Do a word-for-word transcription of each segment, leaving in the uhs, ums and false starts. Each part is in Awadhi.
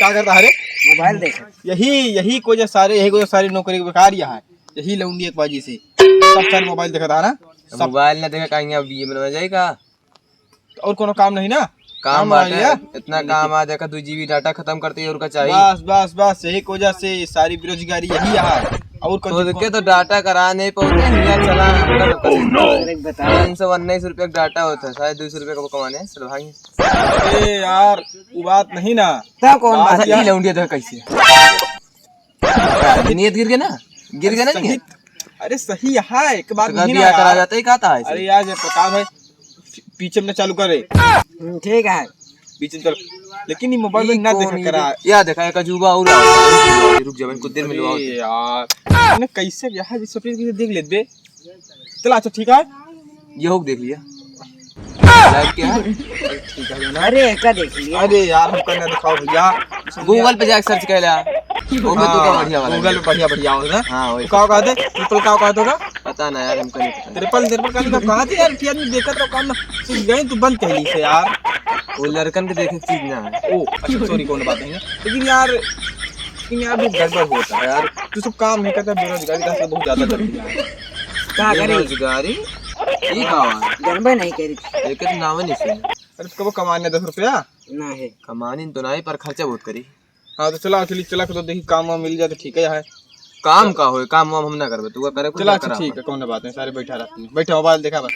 का करता है रे? मोबाइल देखे। यही, यही को वजह सारे, यही को वजह सारी नौकरी बेकार ही है। यही लौंडी एक बाजी से सब सारे मोबाइल देखता है ना। सब मोबाइल ना देखे कहीं, अब ये बनवा जाएगा। और कोनो काम नहीं ना? काम काम बाटे, वाला है? इतना काम आ, देखा, दो जीबी डाटा खत्म करते ही और का चाहिए? बस, बस, बस, यही की वजह से सारी बेरोजगारी यही है। और कौन तो कौन के तो डाटा करा नहीं पाते, हियाँ चला, हमका तो कर अरे बता। तीन सौ उन्नीस रुपया का डाटा होता है, शायद दो सौ रुपया का कमाने, चल भाई। अरे यार, वो बात नहीं ना। तब कौन बात बात अच्छा, यार? ये लौंडिया देखा कैसे? नियत गिर गया ना, गिर गया ना सही, नियत। अरे सही है, एक बात तो नहीं ना बिया करा यार। जाता ही कहता है अरे ऐसे। यार, ये प्रकाश भाई पी-, पीछे में चालू करे। हम्म, ठीक है। पीछे में चल, लेकिन ये मोबाइल में ना देखा करा। या देखा, एक अजूबा और आ, रुक जा, रुक जा, कुछ देर में लो। अरे यार, इन्हें कैसे यहाँ जिस सफेद देख लेते। चला, अच्छा, ठीक है। ये हो देख लिया। लाइव क्या है? अरे, ठीक है ना? अरे, एका देख लिया। अरे यार, हमका ना दिखाओ भैया। Google पे जाके सर्च कर ला। वो में तो का हाँ, बढ़िया वाला Google मिले। पे बढ़िया, बढ़िया हो ना। हाँ, वही। का कहते? ट्रिपल का कहते होगा? पता ना यार, हमको नहीं पता। ट्रिपल, ट्रिपल का नहीं, कहा थे यार कि आदमी देखा तो काम सीख गए, तू बंद कहली से यार। वो लड़कन के देखे चीज ना है। ओ, अच्छा, सॉरी, कौन बात नहीं है। लेकिन यार, लेकिन यार, बहुत गड़बड़ होता है यार। तू सब काम नहीं करता, बेरोजगारी का असर बहुत ज्यादा बढ़ गया है। का करी? बेरोजगारी? ये का हुआ? गड़बड़ नहीं करी। एक तो नाम नहीं सुना। अरे, तो कब कमाने दस रुपया? ना है। कमानी तो नहीं, पर खर्चा बहुत करी। हाँ, तो चला, चली, चला, तो देखी काम वाम मिल जाए तो ठीक है। काम का होए, काम वाम हम ना करबे, तू का करे, चला, अच्छा, ठीक है, कौन बात नहीं, सारे बैठा रहते हैं, बैठा, मोबाइल देखा बस।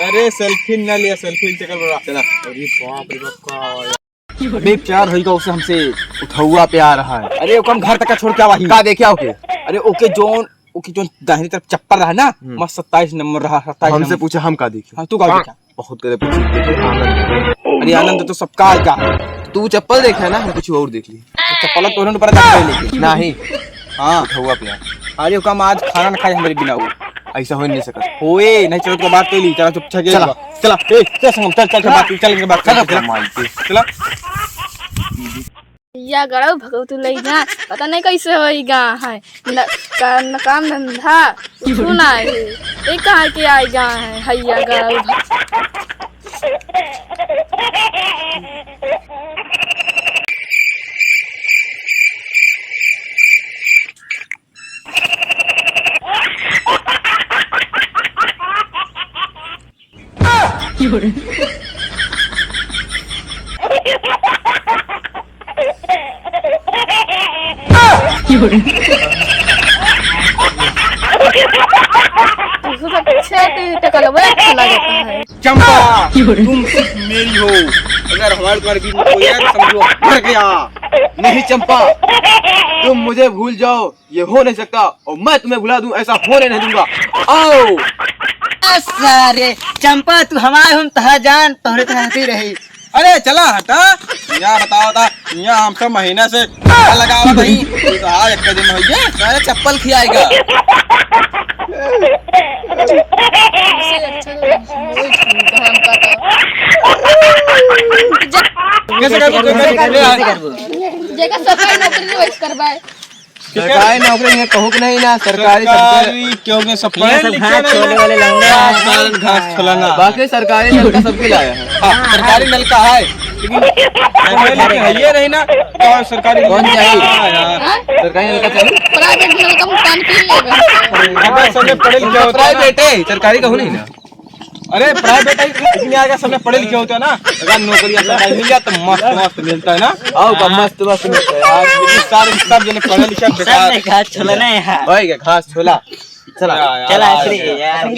अरे, सेल्फी ना लिया, सेल्फी चक्कर बड़ा। चला। अरे बाप रे बाप, का यार। अबे प्यार होइगा, उसे हमसे उठौआ प्यार है। अरे, ओकम घर तक का छोड़ के आवा ही। का देखे ओके? अरे, ओके जोन, ओके जोन दाहिनी तरफ चप्पल रहा ना, हम्म। मस्त सत्ताईस नंबर रहा, सत्ताईस हमसे नंबर। पूछा, हम का देखे? हाँ, तू का देखा? बहुत गजब की चीज देखे, आनंद। अरे, आनंद तो सबका आएगा। तू चप्पल देखे ना, हम कुछ और देख ली। तो चप्पल तो उन्होंने ऊपर रख ले लेके। नहीं। हाँ। उठौआ प्यार। अरे, ओकम आज खाना ना खाए हमारे बिना वो। ऐसा हो नहीं सकता। होए, नहीं चलो तो बात कर ली, चला चुपचाप के चला। चला, ए, चल संगम, चल, चल, चल, बात, चल, चल, बात, चल, चल, चल। मार के। चला। या गड़ौ भगवतू लई जा, पता नहीं कैसे होई गा है। न, का, न काम धंधा, कुछ ना है। ये कहाँ के आई गा है, हैया गड़ौ भग- तुझे तो पीछे टी-, टकलवे अच्छा लगता है। चंपा, तुम सिर्फ मेरी हो। अगर हमारे तुम्हारे बीच में कोई है तो समझो मर गया। नहीं चंपा, तुम मुझे भूल जाओ, ये हो नहीं सकता, और मैं तुम्हें भुला दूं, ऐसा होने नहीं दूंगा। आओ। आ, सारे चंपा, तू हमारे, हम तहा जान, तोहरे तहा हंसी रही। अरे चला हटा, यहाँ बताओ था, यहाँ हम सब महीना से लगावत हई, ये तो आज एक दिन होइए, सारे चप्पल खियाएगा। हमसे अच्छा तो वही ठीक है, हमका तो। कैसे करबो, कैसे करबो? जेकर सरकारी नौकरी नहीं, वैसे करबा है। सरकारी नौकरी में कहूँ के नहीं ना, सरकारी सबके सरकारी क्यों के सब पढ़े सब लिखे घास नहीं छोले ना। वाले लौंडे हैं। सालन घास छोला ना। बाकी सरकारी नलका सबके लाया है। हाँ, सरकारी नलका है, लेकिन पढ़े लिखे है ये नहीं ना, तो सरकारी कौन चाहिए? हाँ, यार। सरकारी नलका चाहिए? प्राइवेट नलका भुगतान की लेगा। अगर सबने पढ़े लिखे होते ना। प्राइवेट है, सरकारी कहूँ नहीं ना। अरे प्राइवेट है, लेकिन यहाँ का सबने पढ़े लिखे होते हैं ना, अगर नौकरी सरकारी मिल जाए तो मस्त मस्त मिलता है ना। आओ का मस्त मस्त मिलता है यार। लेकिन सारे सब जने पढ़े लिखे बेकार। सब ने घास छोला ना यहाँ। भाई के घास छोला। चला। या, या, चला, या, श्री, या। यार।